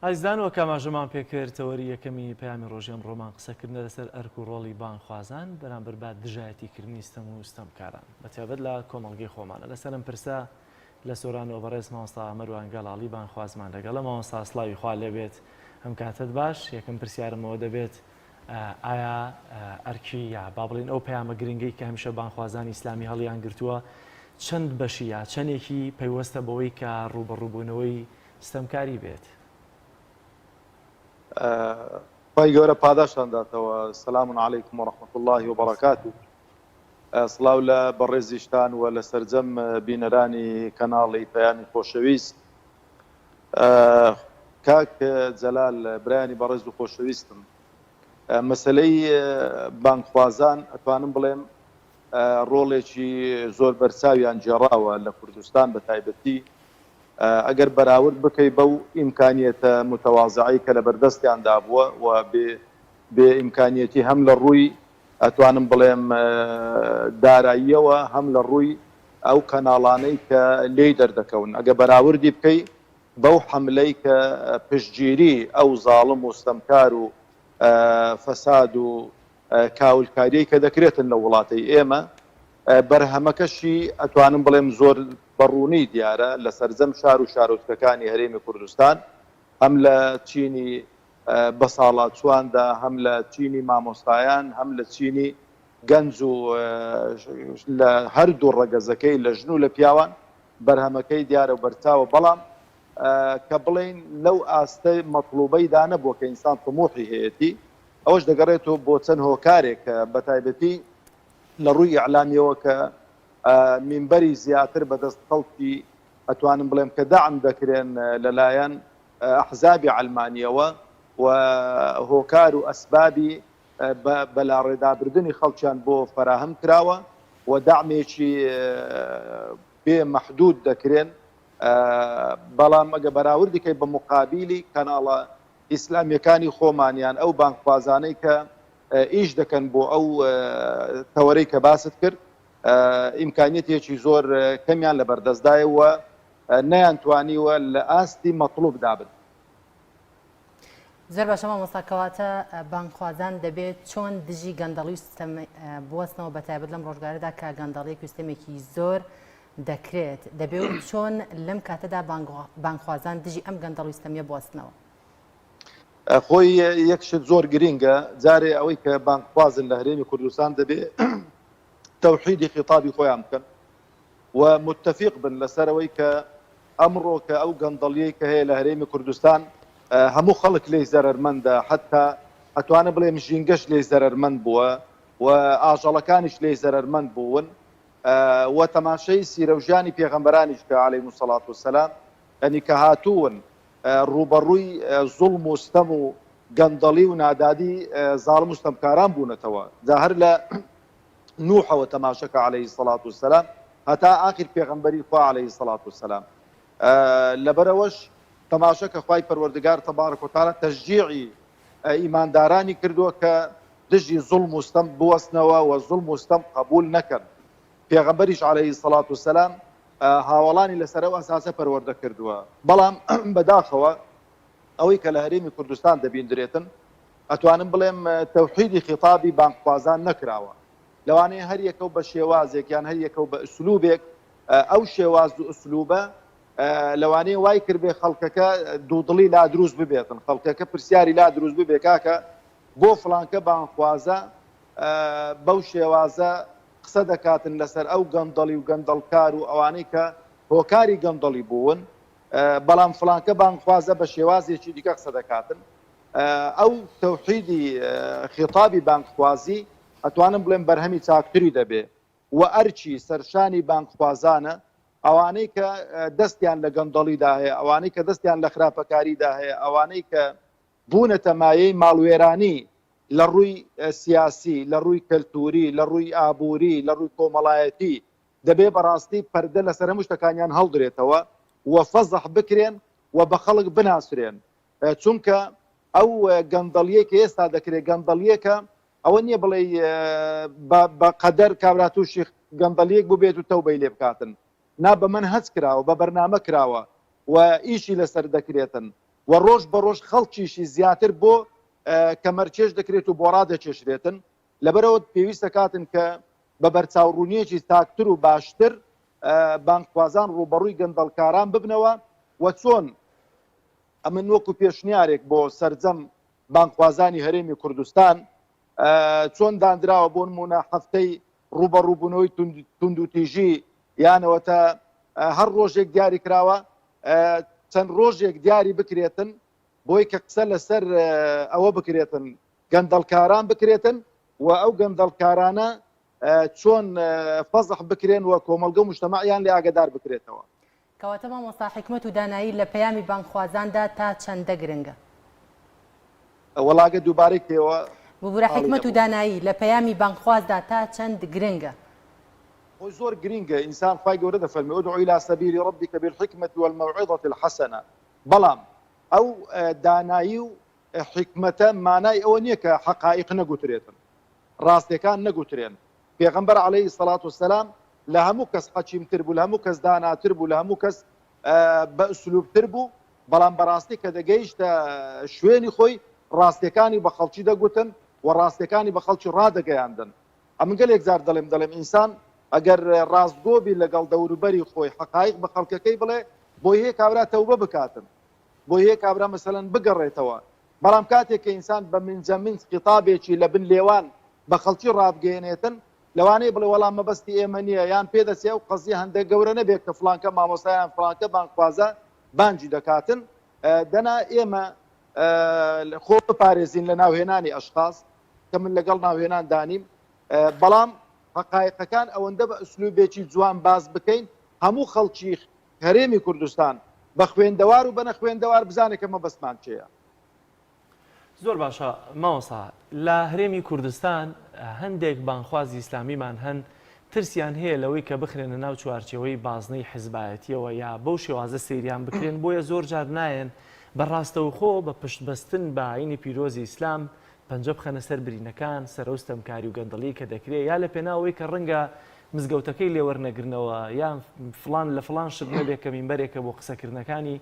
ئازیزان وەک ئاماژەمان پێکرد تەوەری یەکەمی پەیامی ڕۆژی ئەمڕۆمان قسەکردنە لەسەر ئەرک و ڕۆڵی بانگخوازان بەرامبەر بە دژایەتیکردنی ستەم و ستەمکاران بەتایبەت لە کۆمەڵگەی خۆمانە. لەسەر ئەم پرسە لە سۆرانەوە بەڕێز مامۆستا مەروان گەڵاڵی بانگخوازمان لەگەڵە. مامۆستا سڵاوی خوا لێبێت، ئەم کاتەت باش. یەکەم پرسیارم ئەوە دەبێت ئایا ئەرکی یا با بڵێین ئەو پەیامە گرنگەی کە هەمیشە بانگخوازانی ئیسلامی هەڵیان گرتووە چەند بەشی یا چەندێکی پەیوەستە بەوەی کە ڕووبەڕووبوونەوەی ستەمکاری بێت؟ خوای گەورە پاداشتان داتەوە. سلام علیکم و رحمە اللە و بەرەکاته. سڵاو لە بەڕێزیشتان و لە سەرجەم بینەرانی کەناڵی پەیامی خۆشەویست. کاک جەلال برایانی بەڕێز و خۆشەویستم مەسەلەی بانگخوازان ئەتوانم بڵێم ڕۆڵێکی زۆر بەرچاویان گێڕاوە لە کوردستان بە تایبەتی ئەگەر بەراورد بکەی بەو ئیمکانیەتە متەوازعەی کە لە بەردەستیاندا بووە و بێ بێ ئیمکانیەتی هەم لە ڕووی ئەتوانم بڵێم داراییەوە هەم لە ڕووی ئەو کەناڵانەی کە لێی دەردەکەون ئەگە بەراوردی بکەی بەو حەملەی کە پشتگیری ئەو زاڵم و ستەمکار و فەساد و کاولکاریەی کە دەکرێتن لە وڵاتەی ئێمە بەرهەمەکەشی ئەتوانم بڵێم زۆر بە ڕوونی دیارە لە سەرجەم شار و شارۆچکەکانی هەرێمی کوردستان هەم لە چینی بەساڵاچوواندا، هەم لە چینی مامۆستایان، هەم لە چینی گەنج و لە هەردوو ڕەگەزەکەی لە ژن و لە پیاوان بەرهەمەکەی دیارە و بەرچاوە، بەڵام کە بڵێین لەو ئاستە مەتڵوبەیدا نەبووە کە ئینسان تموحی هەیەتی، ئەوەش دەگەڕێتەوە بۆ چەند هۆکارێک کە بەتایبەتی لە ڕووی ئیعلامیەوە کە مینبەری زیاتر بەدەست خەڵکی ئەتوانم بڵێم کە دەعم دەکرێن لەلایەن ئەحزابی عەلمانیەوە و هۆکار و ئەسبابی بە بەلاڕێدابردنی خەڵکیان بۆ فەراهەم کراوە و دەعمێکی بێ مەحدود دەکرێن، بەڵام ئەگە بەراوردی کەی بە موقابیلی کەناڵە ئیسلامیەکانی خۆمان یان ئەو بانگخوازانەی کە ئیش دەکەن بۆ ئەو تەوەرەی کە باست کرد ئیمکانیەتێکی زۆر کەمیان لەبەردەستدایە و نەیانتوانیوە لە ئاستی مەتڵوبدا بن. زۆر باشە مامۆستا کەواتە بانگخوازان دەبێت چۆن دژی گەندەڵی و ستەم بوەستنەوە بەتایبەت لەم ڕۆژگارەدا کە گەندەڵیەک و ستەمێکی زۆر دەکرێت دەبێ و چۆن لەم کاتەدا بانگخوازان دژی ئەم گەندەڵی و ستەمیە بوەستنەوە؟ خۆی یەک شت زۆر گرینگە جارێ ئەوەی کە بانگخوازن لە هەرێمی کوردستان دەبێ تەوحیدی خیتابی خۆیان بکەن و موتەفیق بن لەسەر ئەوەی کە ئەمڕۆ کە ئەو گەندەڵیەی کە هەیە لە هەرێمی کوردستان هەموو خەڵک لێی زەرەرمەندە حەتا ئەتوانم بڵێم ژینگەش لێی زەرەرمەند بووە و ئاژەڵەکانیش لێی زەرەرمەند بوون و تەماشەی سیرە و ژیانی پێغەمبەرانیش کە عەلەیهم الصلاة والسلام یعنی کە هاتوون ڕووبەڕووی زوڵم و ستەم و گەندەڵی و نادادی زاڵم و ستەمکاران بوونەتەوە جا هەر لە نوحەوە تەماشەکە علیە الصلوە والسلام هەتا ئاخیر پێغەمبەری خوا علیە الصلوە والسلام لەبەرئەوەش تەماشەکە خوای پەروەردگار تبارک وتعالی تەشجیعی ئیماندارانی کردووە کە دژی زوڵم و ستەم بوەستنەوە و زوڵم و ستەم قبول نەکەن پێغەمبەریش علیە الصلوە والسلام هاوەڵانی لەسەر ئەو ئەساسە پەروەردە کردووە بەڵام بەداخەوە ئەوەی کە لە هەرێمی کوردستان دەبیندرێتن ئەتوانم بڵێم تەوحیدی خیتابی بانگخوازان نەکراوە. لەوانەیە هەر یەکەو بە شێوازێک یان هەر یەکەو بە ئسلوبێک ئەو شێواز و ئسلوبە لەوانەیە وای کردبێ خەڵکەکە دوودڵی لا دروست ببێتن، خەڵکەکە پرسیاری لا دروست ببێ کاکە بۆ فڵانکە بانگخوازە بەو شێوازە قسە دەکاتن لەسەر ئەو گەندەڵی و گەندەڵکار و ئەوانەی کە هۆکاری گەندەڵی بوون، بەڵام فڵانکە بانگخوازە بە شێوازێکی دیکە قسە دەکاتن. ئەو تەوحیدی خیتابی بانگخوازی ئەتوانم بڵێم بەرهەمی چاکتری دەبێ و ئەرکی سەرشانی بانگخوازانە ئەوانەی کە دەستیان لە گەندەڵیدا هەیە، ئەوانەی کە دەستیان لە خراپەکاریدا هەیە، ئەوانەی کە بوونەتە مایەی ماڵوێرانی لە ڕووی سیاسی، لە ڕووی کەلتووری، لە ڕووی ئابووری، لە ڕووی کۆمەڵایەتی، دەبێ بەڕاستی پەردە لەسەر هەموو شتەکانیان هەڵدرێتەوە و فەزح بکرێن و بە خەڵک بناسرێن. چونکە ئەو گەندەڵیەی کە ئێستا دەکرێت گەندەڵیەکە ئەوە نییە بڵێ بە قەدەر کابرا تووشی گەندەڵیەک ببێت و تەوبەی لێ بکاتن نا بە مەنهەج کراوە بە بەرنامە کراوە و ئیشی لەسەر دەکرێتن. و ڕۆژ بە ڕۆژ خەڵکیشی زیاتر بۆ کەمەرکێش دەکرێت و بۆ ڕادەکێشرێتن لەبەرئەوە پێویستە کاتن کە بە بەرچاوڕوونییەکی تاکتر و باشتر بانگخوازان ڕووبەڕووی گەندەڵکاران ببنەوە و چۆن ئەمن وەکو پێشنیارێک بۆ سەرجەم بانگخوازانی هەرێمی کوردستان چۆن داندراوە بۆ نمونە هەفتەی ڕووبەڕووبوونەوەی توندوتیژی یانەوەتە هەر ڕۆژێک دیاری کراوە چەند ڕۆژێک دیاری بکرێتن بۆی کە قسە لەسەر ئەوە بکرێتن گەندەڵکاران بکرێتن و ئەو گەندەڵکارانە چۆن فەزح بکرێن و کۆمەڵگە و مجتەمەعیان لێ ئاگەدار بکرێتەوە. کەواتە مامۆستا حیکمەت و دانایی لە پەیامی بانگخوازاندا تا چەندە گرنگە؟ وەڵا گە دووبارەی کەیەوە ببورە خاڵی حیکمەت و نەبوو. دانایی لە پەیامی بانگخوازدا تا چەند گرنگە؟ خۆی زۆر گرینگە ئینسان خوای گەورە دەفەرمێ ادع الی سبیل ربک بالحکمە والموعظە الحسنە بەڵام ئەو دانایی و حیکمەتە مانای ئەوە نییە کە حەقائیق نەگوترێتن، ڕاستیەکان نەگوترێن. پێغەمبەر عەلەیهی سەڵات وسەلام لە هەموو کەس حەکیمتر بوو، لە هەموو کەس داناتر بوو، لە هەموو کەس بە ئسلوبتر بوو، بەڵام بەڕاستی کە دەگەیشتە شوێنی خۆی ڕاستیەکانی بە خەڵکی دەگوتن و ڕاستیەکانی بە خەڵکی ڕادەگەیاندن. ئەمن گەلێک جار دەڵێم، دەڵێم ئینسان ئەگەر ڕاستگۆ بی لەگەڵ دەوروبەری خۆی، حەقایق بە خەڵکەکەی بڵێ، بۆی هەیە کابرا تەوبە بکاتن. بۆ هەیە کابرا مەسەلەن بگەڕێتەوە، بەڵام کاتێک کە ئینسان بە منجە منج خیتابێکی لە بن لێوان بە خەڵکی ڕابگەیەنێتن، لەوانەیە بڵێ وەڵا مەبەستی ئێمە نییە، یان پێدەچێ ئەو قەزیە هەندە گەورە نەبێت کە فڵانکە مامۆستا یان فڵانکە بانگخوازە بانگی دەکاتن، دەنا ئێمە خۆ بپارێزین لە ناوهێنانی ئەشخاس، کە من لەگەڵ ناوهێنان دانیم، بەڵام حەقایقەکان ئەوەندە بە ئسلوبێکی جوان باس بکەین هەموو خەڵکی هەرێمی کوردستان بە خوێندەوار و بە نەخوێندەوار بزانێت کە مەبەستمان چێیە. زۆر باشە مامۆستا لە هەرێمی کوردستان هەندێک بانگخوازی ئیسلامیمان هەن ترسیان هەیە لەوەی کە بخرێنە ناو چوارچێوەی بازنەی حزبایەتیەوە یا بەو شێوازە سەیریان بکرێن بۆیە زۆر جار نایەن بە ڕاستەوخۆ بە پشت بەستن بە ئاینی پیرۆزی ئیسلام پەنجە بخەنە سەر برینەکان، سەر ئەو ستەمکاری و گەندەڵیەی کە دەکرێ، یا لە پێناو ئەوەی کە ڕەنگە مزگەوتەکەی لێ وەرنەگرنەوە، یان فڵان لە فڵان شت نەبێ کە مینبەرێکە بۆ قسەکردنەکانی،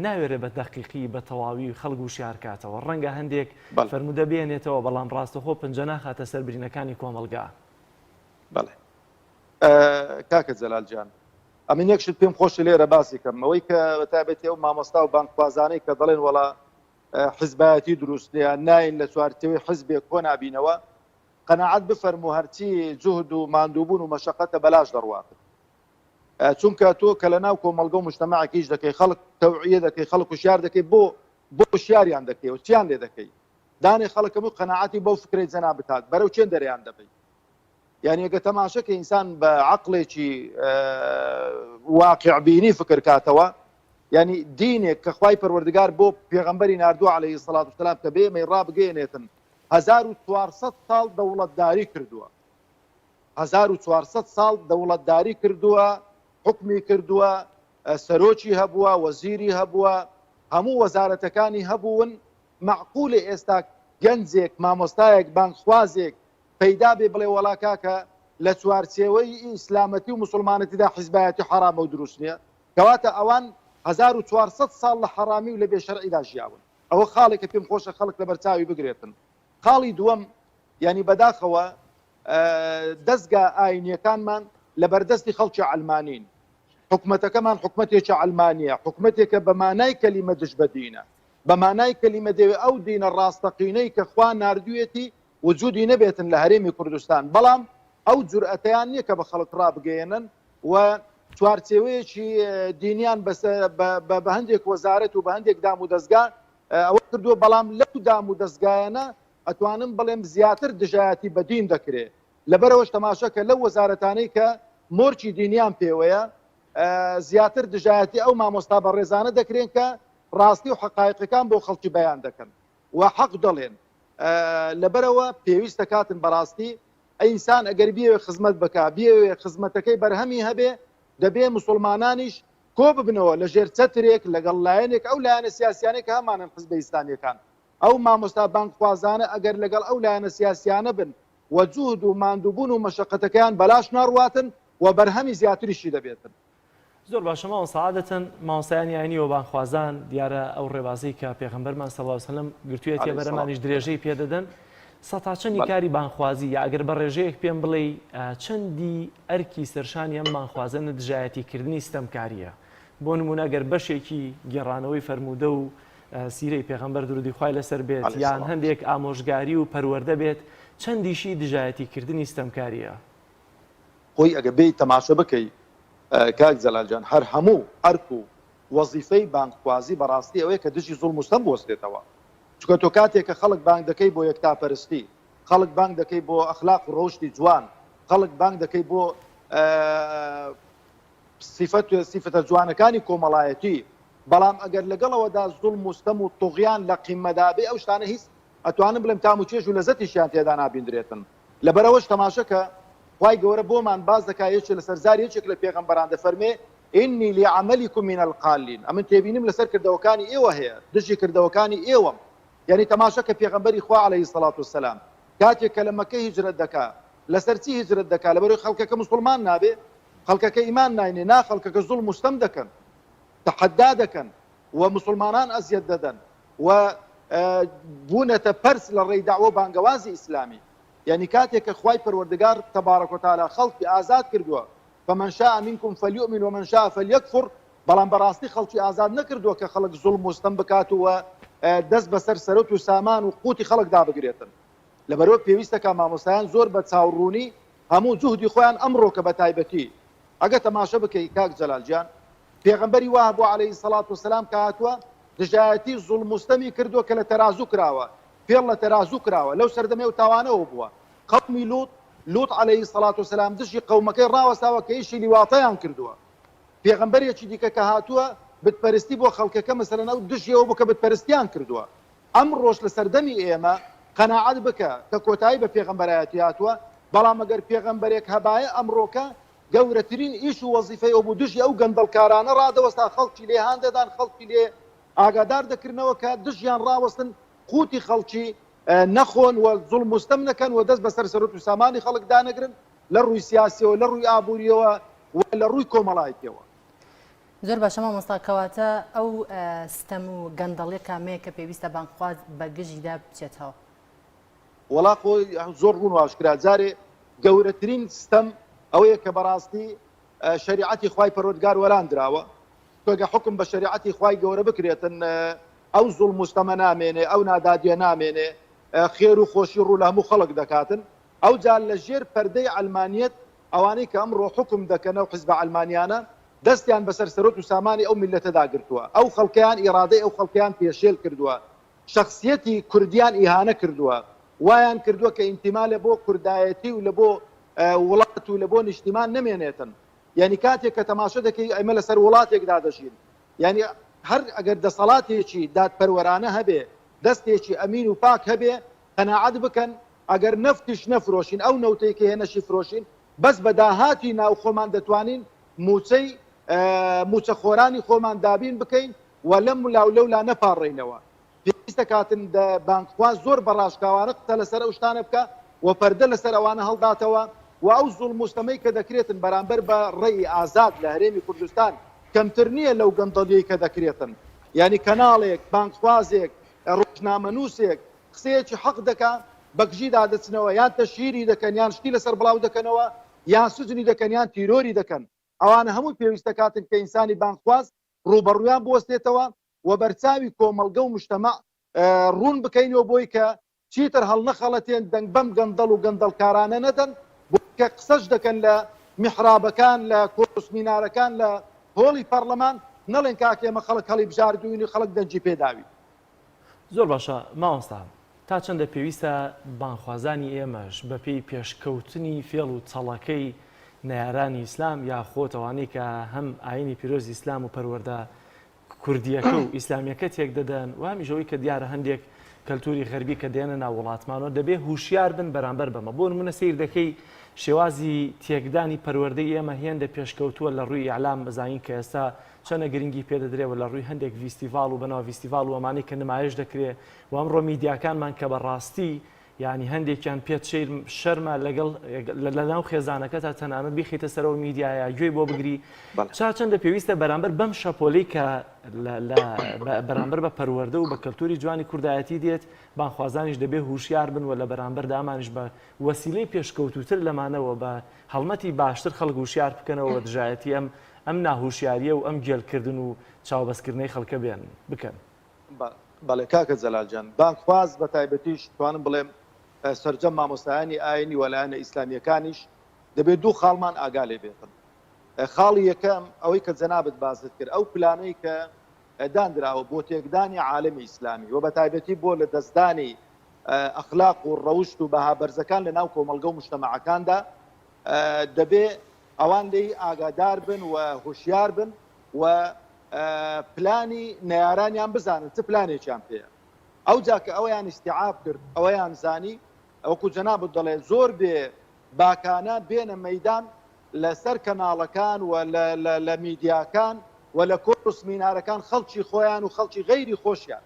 ناوێرێ بە دەقیقی، بە تەواوی خەڵک وشیار کاتەوە. ڕەنگە هەندێک فەرموودە بێنێتەوە، بەڵام ڕاستەوخۆ پەنجە ناخاتە سەر برینەکانی کۆمەڵگا. بەڵێ کاکە جەلال گیان، ئەمن یەک شت پێم خۆشە لێرە باسی کەم، ئەوەی کە بە تایبەتی ئەو مامۆستا و بانگخوازانەی کە دەڵێن وەڵا حزبایەتی دروست نیە ناین لە چوارچێوەی حزبێک کۆ نابینەوە قەناعەت بفەرموو هەرچی جوهد و ماندووبوون و مەشەقەتە بەلاش دەڕواتن چونکە تۆ کە لە ناو کۆمەڵگە و مجتەمەعێک ئیش دەکەی خەڵک تەوعیە دەکەی خەڵک هوشیار دەکەی بۆ بۆ هوشیاریان دەکەی و چیان لێ دەکەی دانێ خەڵک هەموو قەناعەتی بەو فکرەی جەنابت هات بەرەو چێن دەریان دەبەی یانی ئەگەر تەماشە کە ئینسان بە عەقڵێکی واقعبینی فکر کاتەوە یعنی دینێک کە خوای پەروەردگار بۆ پێغەمبەری ناردووە عەلەیهی سەڵات وسەلام کە بێمەی ڕابگەیەنێتن 1400 ساڵ دەوڵەتداری کردووە 1400 ساڵ دەوڵەتداری کردووە حکمی کردووە سەرۆکی هەبووە وەزیری هەبووە هەموو وەزارەتەکانی هەبوون معقولە ئێستا گەنجێک مامۆستایەک بانگخوازێک پەیدا بێ بڵێ وەڵا کاکە لە چوارچێوەی ئیسلامەتی و موسڵمانەتیدا حیزبایەتی حەرامە و دروست نیە، کەواتە ئەوان 1400 ساڵ لە حەڕامی و لە بێ شەرعیدا ژیاون. ئەوە خاڵێکە پێم خۆشە خەڵک لەبەر چاوی بگرێتن. خاڵی دووەم یانی بەداخەوە دەزگا ئاینیەکانمان لەبەردەستی خەڵکی عەلمانین. حکومەتەکەمان حکومەتێکی عەلمانیە، حکومەتێکە بە مانای کەلیمە دژ بە دینە. بە مانای کەلیمە دەیەوێ ئەو دینە ڕاستەقینەی کە خوا ناردوویەتی وجودی نەبێتن لە هەرێمی کوردستان، بەڵام ئەو جورئەتەیان نیە کە بە خەڵک ڕابگەیەنن و چوارچێوەیەکی دینیان بە هەندێک وەزارەت و بە هەندێک دام و دەزگا ئەوە کردووە، بەڵام لەو دام و دەزگایانە ئەتوانم بڵێم زیاتر دژایەتی بە دین دەکرێ، لەبەرئەوەش تەماشا کە لەو وەزارەتانەی کە مۆرکی دینیان پێوەیە زیاتر دژایەتی ئەو مامۆستا بەڕێزانە دەکرێن کە ڕاستی و حەقایقەکان بۆ خەڵکی بەیان دەکەن و حەق دەڵێن. لەبەرئەوە پێویستە کاتن بەڕاستی ئینسان ئەگەر بیەوێ خزمەت بکا بیەوێ خزمەتەکەی بەرهەمی هەبێ دەبێ موسڵمانانیش کۆ ببنەوە لە ژێر چەترێک لەگەڵ لایەنێک ئەو لایەنە سیاسیانەی کە هەمانن حزبە ئیسلامیەکان ئەو مامۆستا بانگخوازانە ئەگەر لەگەڵ ئەو لایەنە سیاسیانە بن و جوهد و ماندووبوون و مەشەقەتەکەیان بەلاش ناڕواتن و بەرهەمی زیاتریشی دەبێتن. زۆر باشە مامۆستا عادەتەن مامۆستایانی ئاینی و بانگخوازان دیارە ئەو ڕێبازەی کە پێغەمبەرمان صلی اللە علیه وسلم گرتوویەتیە علیه الصلوة بەرەمانیش درێژەی پێ دەدەن سەتا چەندی بەڵێ. کاری بانگخوازی یا ئەگەر بە ڕێژەیەک پێم بڵێی چەندی ئەرکی سەرشانی ئەم بانگخوازەنە دژایەتی کردنی ستەمکارییە بۆ نموونە گەر بەشێکی گێڕانەوەی فەرموودە و سیرەی پێغەمبەر درودی خوای لەسەر بێت علیه یان الصلوة هەندێک ئامۆژگاری و پەروەردە بێت چەندیشی دژایەتی کردنی ستەمکارییە؟ خۆی ئەگەر بێی تەماشە بکەی کاک جەلال جان هەر هەموو ئەرک و وەزیفەی بانگخوازی بەڕاستی ئەوەیە کە دژی زوڵم و ستەم بوەستێتەوە چونکە تۆ کاتێک کە خەڵک بانگ دەکەی بۆ یەکتاپەرستی خەڵک بانگ دەکەی بۆ ئەخلاق و ڕەوشتی جوان خەڵک بانگ دەکەی بۆ سیفەت سیفەتە جوانەکانی کۆمەڵایەتی بەڵام ئەگەر لەگەڵەوەدا زوڵم و ستەم و طوغیان لە قیممەدا بێ ئەو شتانە هیچ ئەتوانم بڵێم تام و چێژ و لەزەتیشیان تێدا نابیندرێتن لەبەرئەوەش تەماشەکە خوای گەورە بۆمان باس دەکا یەکێ لەسەر زاری یەکێک لە پێغەمبەران دەفەرمێ انی لعملکم من القالین ئەمن تێبینیم لەسەر کردەوەکانی ئێوە هەیە دژی کردەوەکانی ئێوەم یعنی تەماشەکە پێغەمبەری خوا علیه الصلاة والسلام کاتێک کە لە مەکە هیجرەت دەکا لەسەر چی هیجرەت دەکا لەبەرەوەی خەڵکەکە موسڵمان نابێ خەڵکەکە ئیمان ناینێ نا خەڵکەکە زوڵم و ستەم دەکەن تەحەدا دەکەن و موسڵمانان ئەزیەت دەدەن و بوونەتە پەرس لە ڕێی دەعوە و بانگەوازی ئیسلامی یعنی کاتێک کە خوای پەروەردگار تبارک و تعالی خەڵکی ئازاد کردووە فمن شاء منکم فلیؤمن ومن شاء فلیکفر بەڵام بەڕاستی خەڵکی ئازاد نەکردووە کە خەڵک زوڵم و ستەم بکات و دەست بەسەر سەرەت و سامان و قوتی خەڵکدا بگرێتن لەبەرئەوە پێویستە کە مامۆستایان زۆر بە چاوڕوونی هەموو جوهدی خۆیان ئەمڕۆکە بە تایبەتی ئەگە تەماشە بکەی کاک جەلال گیان پێغەمبەری وا هەبووە علیە الصلوە والسلام کە هاتووە دژایەتی زوڵم و ستەمی کردووە کە لە تەرازوو کراوە فێڵ لە تەرازوو کراوە لەو سەردەمەی ئەو تاوانەوە بووە قەومی لوط لوط علیە الصلوە والسلام دژی قەومەکەی ڕاوەستاوە کە ئیشی لیواطەیان کردووە پێغەمبەرێکی دیکە کە هاتووە بتپەرستی بۆ خەڵکەکە مەسەلەن ئەو دژی ئەوە بوو کە بتپەرستیان کردووە ئەمڕۆش لە سەردەمی ئێمە قەناعەت بکە کە کۆتایی بە پێغەمبەرایەتی هاتووە بەڵام ئەگەر پێغەمبەرێک هەبایە ئەمڕۆکە گەورەترین ئیش و وەزیفەی ئەو بوو دژی ئەو گەندەڵکارانە ڕادەوەستا، خەڵکی لێ هان دەدان، خەڵکی لێ ئاگادار دەکردنەوە کە دژیان ڕاوەستن، قوتی خەڵکی نەخۆن و زوڵم و ستەم نەکەن و دەست بەسەر سەروەت و سامانی خەڵک دانەگرن لە ڕووی سیاسیەوە، لە ڕووی ئابووریەوە و لە ڕووی کۆمەڵایەتیەوە. زۆر باشە مامۆستا، کەواتە ئەو ستەم و گەندەڵیە کامەیە کە پێویستە بانگخواز بە گژیدا بچێتەوە؟ وەڵا خۆ زۆر ڕوون و ئاشکرا جارێ گەورەترین ستەم ئەوەیە کە بەڕاستی شەریعەتی خوای پەروەردگار وەلاندراوە تۆگە حکم بە شەریعەتی خوای گەورە بکرێتن ئەو زوڵم و ستەمە نامێنێ ئەو نادادیە نامێنێ خێر و خۆشی ڕوو لە هەموو خەڵک دەکاتن ئەو جار لە ژێر پەردەی عەلمانیەت ئەوانەی کە ئەمڕۆ حکم دەکەن ئەو حزبە عەلمانیانە دەستیان بەسەر سەرۆت و سامانی ئەو میللەتەدا گرتووە ئەو خەڵکەیان ئیرادەی ئەو خەڵکەیان پێشێل کردووە شەخسیەتی کوردیان ئیهانە کردووە، وایان کردووە کە ئینتیما لە بۆ کوردایەتی و لە بۆ وڵات و لە بۆ نیشتیمان نەمێنێتن. یانی کاتێک کە تەماشە دەکەی ئێمە لەسەر وڵاتێکدا دەژین، یانی هەر ئەگەر دەسەڵاتێکی دادپەروەرانە هەبێ، دەستێکی ئەمین و پاک هەبێ، قەناعەت بکەن ئەگەر نەفتیش نەفرۆشین، ئەو نەوتەی کە هەیە نەشیفرۆشین، بەس بە داهاتی ناوخۆمان دەتوانین مووچەی مووچەخۆرانی خۆمان دابین بکەین و لەم لا و لەولا نەپاڕێینەوە. پێویستە کاتن دە بانگخواز زۆر بە ڕاشکاوانە قسە لەسەر ئەو شتانە بکا و پەردە لەسەر ئەوانە هەڵداتەوە و ئەو زوڵم و ستەمەی کە دەکرێتن بەرامبەر بە ڕێی ئازاد لە هەرێمی کوردستان کەمتر نییە لەو گەندەڵیەی کە دەکرێتن. یانی کەناڵێک، بانگخوازێک، ڕۆژنامەنووسێک قسەیەکی حەق دەکا بەگژیدا دەچنەوە یان تەشهیری دەکەن یان شتی لەسەر بڵاو دەکەنەوە یان سجنی دەکەن یان تیرۆری دەکەن. ئەوانە هەمووی پێویستە کاتن کە ئینسانی بانگخواز ڕووبەڕوویان بوەستێتەوە و بەرچاوی کۆمەڵگە و مجتەمەع ڕوون بکەینەوە بۆی کە چیتر هەڵنەخەڵەتێن دەنگ بەم گەندەڵ و گەندەڵکارانە نەدەن بۆی کە قسەش دەکەن لە میحرابەکان لە کۆسمینارەکان لە هۆڵی پەڕلەمان نەڵێن کاکە ئێمە خەڵک هەڵی بژاردووین و خەڵک دەنگی پێداوین. زۆر باشە مامۆستا تا چەندە پێویستە بانگخوازانی ئێمەش بەپێی پێشکەوتنی فێڵ و چەڵەکەی نەیارانی ئیسلام یا خۆت ئەوانەی کە هەم ئاینی پیرۆزی ئیسلام و پەروەردە کوردیەکە و ئیسلامیەکە تێک دەدەن و هەمیش ئەوەی کە دیارە هەندێک کەلتوری غەربی کە دێنە ناو وڵاتمانەوە دەبێ هوشیار بن بەرامبەر بەمە بۆ نمونە سیر دەکەی شێوازی تێکدانی پەروەردەی ئێمە هێندە پێشکەوتووە لە ڕووی ئیعلام بزانین کە ئێستا چەنە گرنگی پێدەدرێ و لە ڕووی هەندێک ڤیستیڤاڵ و بەناو ڤیستیڤاڵ و ئەمانەی کە نمایش دەکرێ و ئەمڕۆ میدیاکانمان کە بە ڕاستی. یانی هەندێکیان پێت شەیر شەرمە لەگەڵ لەناو خێزانەکەتا تەنانەت بیخیتە سەرەوە میدیایە گوێی بۆ بگری چا چەندە پێویستە بەرامبەر بەم شەپۆلەی کە بەرامبەر بە پەروەردە و بە کەلتوری جوانی کوردایەتی دێت بانخوازانیش دەبێ هوشیار بن و لە بەرامبەر دامانیش بە وەسیلەی پێشکەوتوتر لەمانەوە بە هەڵمەتی باشتر خەڵک هوشیار بکەنەوە دژایەتی ئەم ئەم ناهوشیاریە و ئەم گێلکردن و چاوبەستکردنەی خەڵکە بێن بکەن. بەڵێ کاکە جەلال جان، بانگخواز بە تایبەتیش توانم بڵێم سەرجەم مامۆستایانی ئاینی و لایەنە ئیسلامییەکانیش دەبێت دوو خاڵمان ئاگا لێ بێتن. خاڵی یەکەم ئەوەی کە جەنابت باست کرد ئەو پلانەی کە داندراوە بۆ تێکدانی عالەمی ئیسلامی و بە تایبەتی بۆ لە دەستدانی ئەخلاق و ڕەوشت و بەها بەرزەکان لە ناو کۆمەڵگە و مجتەمەعەکاندا دەبێ ئەوان لێی ئاگادار بن و هۆشیار بن و پلانی نەیارانیان بزانن چ پلانێکیان پێیە ئەوجا کە ئەویان ئیستیعاب کرد ئەوەیان زانی وەکو جەنابت دەڵێ زۆر بێ باکانە بێنە مەدان لەسەر کەناڵەکان و لە میدیاکان و لە کۆڕ و سمینارەکان خەڵکی خۆیان و خەڵکی غەیری خۆشیان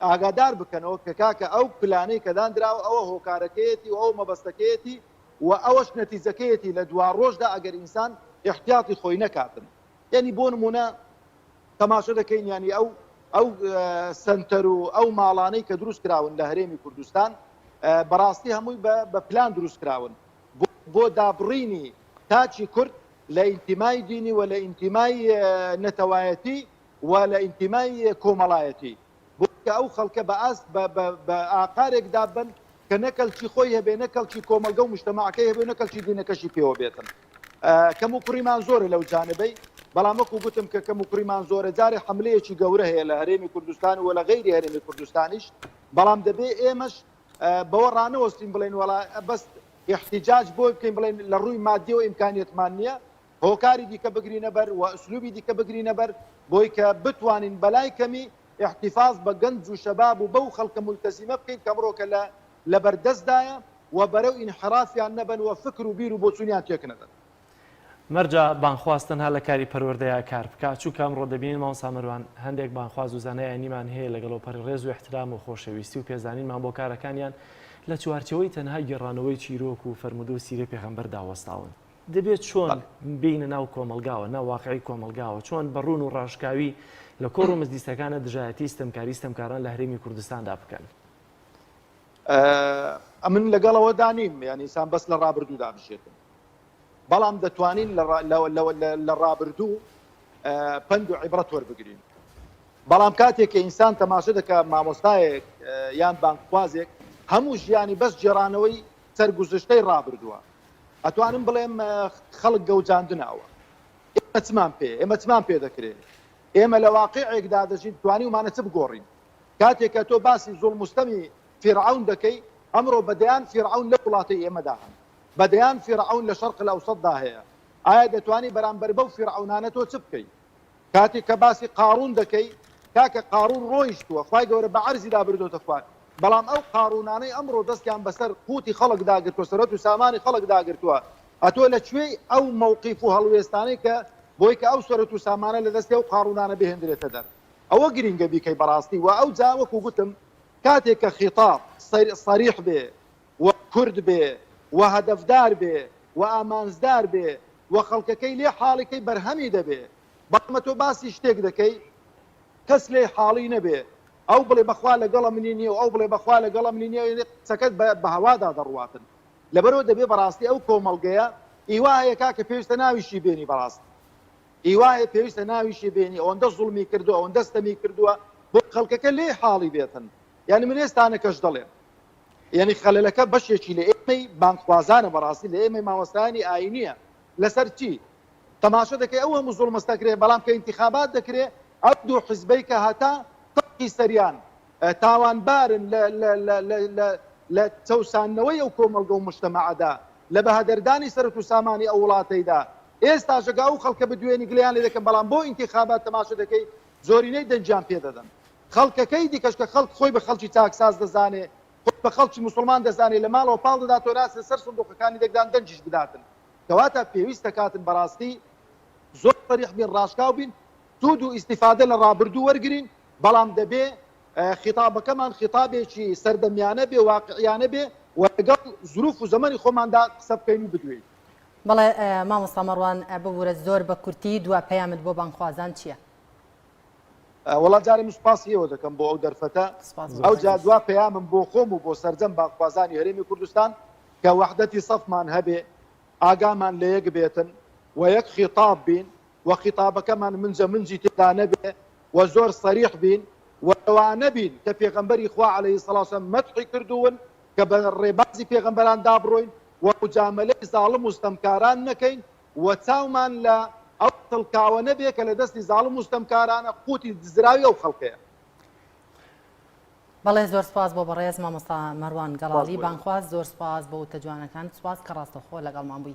ئاگادار بکەنەوە کە کاکە ئەو پلانەی کە داندراوە ئەوە هۆکارەکەیەتی و ئەو مەبەستەکەیەتی و ئەوەش نەتیجەکەیەتی لە دوا ڕۆژدا ئەگەر ئینسان ئیحتیاتی خۆی نەکاتن. یانی بۆ نموونە تەماشە دەکەین یانی ئەو ئەو سەنتەر و ئەو ماڵانەی کە دروست کراون لە هەرێمی کوردستان بەڕاستی هەمووی بە پلان دروست کراون بۆ دابڕینی تاکی کورد لە ئینتیمای دینی و لە ئینتیمای نەتەوایەتی و لە ئینتیمای کۆمەڵایەتی بۆ کە ئەو خەڵکە بە ئاست بە ئاقارێکدا بن کە نە کەلکی خۆی هەبێ نە کەلکی کۆمەڵگە و مجتەمەعەکەی هەبێ و نە کەلکی دینەکەشی پێوە بێتن. کەم و کوڕیمان زۆرە لەو جانبەی، بەڵام وەکو گوتم کە کەم و کوڕیمان زۆرە جارێ حەملەیەکی گەورە هەیە لە هەرێمی کوردستان و لە غەیری هەرێمی کوردستانیش، بەڵام دەبێ ئێمەش بەوە ڕانەوەستین بڵێین وەڵا بەس ئیحتیجاج بۆی بکەین بڵێین لە ڕووی مادیەوە ئیمکانیەتمان نییە، هۆکاری دیکە بگرینە بەر و ئسلوبی دیکە بگرینە بەر بۆی کە بتوانین بەلای کەمی ئیحتیفاز بە گەنج و شەباب و بەو خەڵکە مولتەزیمە بکەین کە ئەمڕۆکە لە لەبەردەستدایە و بەرەو ئینحرافیان نەبەن و فکر و بیر و بۆچوونیان تێکنەدەن. مەرجە بانگخواز تەنها لە کاری پەروەردەیا کار بکات، چونکە ئەمڕۆ دەبینین مامۆستا مەروان هەندێک بانگخواز و زانای ئاینیمان هەیە لەگەڵ ئەوپەڕی ڕێز و ئیحترام و خۆشەویستی و پێزانینمان بۆ کارەکانیان لە چوارچێوەی تەنها گێڕانەوەی چیرۆک و فەرموودە و سیرەی پێغەمبەردا وەستاون. دەبێت چۆن بێینە ناو کۆمەڵگاوە، ناو واقعی کۆمەڵگاوە، چۆن بە ڕوون و ڕاشکاوی لە کۆڕ و مەجلیسەکانە دژایەتی ستەمکاری ستەمکاران لە هەرێمی کوردستاندا بکەن؟ ئەمن لەگەڵ ئەوەدا نیم یانی ئینسان بەس لە ڕابردوودا بژێتن بەڵام دەتوانین لە ڕابردوو پەند و عیبرەت وەربگرین بەڵام کاتێک کە ئینسان تەماشە دەکە مامۆستایەک یان بانگخوازێک هەموو ژیانی بەس گێڕانەوەی سەرگوزشتەی ڕابردووە ئەتوانم بڵێم خەڵک گەوجاندنە ئەوە ئێمە چمان پێ ئێمە چمان پێ دەکرێت ئێمە لە واقعێکدا دەژین توانیومانە چ بگۆڕین کاتێک کە تۆ باسی زوڵم و ستەمی فیرعەون دەکەی ئەمڕۆ بە دەیان فیرعەون لەو وڵاتەی ئێمەدا هەن بە دەیان فیرعەون لە شەرق الاوسطدا هەیە ئایا دەتوانی بەرامبەر بەو فیرعەونانە تۆ چ بکەی کاتێک کە باسی قارون دەکەی کاکە قارون ڕۆیشتووە خوای گەورە بە عەرزیدا بردۆتە خوار بەڵام ئەو قارونانەی ئەمڕۆ دەستیان بەسەر قوتی خەڵک داگرتووە سەرەت و سامانی خەڵک داگرتووە ئەتۆ لە کوێی ئەو مەوقیف و هەڵوێستانەی کە بۆی کە ئەو سەرەت و سامانە لە دەستی ئەو قارونانە بهێندرێتە دەر ئەوە گرینگە بیکەی بەڕاستی وە ئەوجا وەکو گوتم کاتێک کە خیتاب سەریح بێ و کورد بێ و هەدەفدار بێ و ئامانجدار بێ و خەڵکەکەی لێ حاڵی کەی بەرهەمی دەبێ بەڵام ئەتۆ باسی شتێک دەکەی کەس لێی حاڵی نەبێ ئەو بڵێ بەخوا لەگەڵە منی نییە و ئەو بڵێ بەخوا لەگەڵە منی نییە یعنی قسەکەت بە هەوادا دەڕواتن لەبەرەوە دەبێ بەڕاستی ئەو کۆمەڵگەیە ئیوا هەیە کاکە پێویستە ناویشی بێنی بەڕاستی ئی وایە پێویستە ناویشی بێنی ئەوەندە زوڵمی کردوە ئەوەندە ستەمی کردوە بۆ خەڵکەکە لێی حاڵی بێتن یانی من ئێستانەکەش دەڵێم یانی خەلەلەکە بەشێکی لە ئێمەی بانگخوازانە بەڕاستی لە ئێمەی مامۆستایانی ئاینیە لەسەر چی تەماشە دەکەی ئەو هەموو زوڵمەس دەکرێ بەڵام کە ئینتیخابات دەکرێ ئەو دوو حزبەی کە هەتا تەقی سەریان تاوانبارن لە لە لە لە لە لە چەوساندنەوەی ئەو کۆمەڵگە و مجتەمەعەدا لە بەهەدەردانی سەرەت و سامانی ئەو وڵاتەیدا ئێستاش ئەگە ئەو خەڵکە بدوێنی گلەیان لێ دەکەن بەڵام بۆ ئینتیخابات تەماشە دەکەی زۆرینەی دەنگیان پێ دەدەن خەڵکەکەی دیکەش کە خەڵک خۆی بە خەڵکی چاکساز دەزانێ خۆی بە خەڵکی موسڵمان دەزانێ لە ماڵەوە پاڵ دەداتەوە ناچنە سەر سندوقەکانی دەنگدان دەنگیش بداتن کەواتە پێویست دەکاتن بەڕاستی زۆر سەریح بین ڕاشکاو بین سوود و ئیستیفادە لە ڕابردوو وەرگرین بەڵام دەبێ خیتابەکەمان خیتابێکی سەردەمیانە بێ واقعیانە بێ. و لەگەڵ زروف و زەمەنی خۆماندا قسە بکەین و بدوێین. بەڵێ مامۆستا مەڕوان ببورە زۆر بە کورتی دوا پەیامت بۆ بانگخوازان چییە؟ وەڵا جارێ من سوپاسی ئێوە دەکەم بۆ ئەو دەرفەتە ئەوجا دوا پەیامم بۆ خۆم و بۆ سەرجەم بانگخوازانی هەرێمی کوردستان کە وەحدەتی سەفمان هەبێ ئاگامان لە یەک بێتن و یەک خیتاب بین و خیتابەکەمان منجە منجی تێدا نەبێ و زۆر سەریح بین و لەوانە بین کە پێغەمبەری خوا علیە الصلوة والسلام مەدحی کردوون کە بە ڕێبازی پێغەمبەران دا بڕۆین و مجامەلەی زاڵم و ستەمکاران نەکەین و چاومان لە ئەو تڵکاوە نەبێ کە لە دەستی زاڵم و ستەمکارانە قوتی دزراوی ئەو خەڵکەیە. بەڵێ زۆر سپاس بۆ بەڕێز مامۆستا مەروان سپاس گەڵاڵی بۆ ئێوە. بانگخواز زۆر سپاس بۆ وتە جوانەکانت سپاس کە ڕاستەوخۆ لەگەڵمان بووی.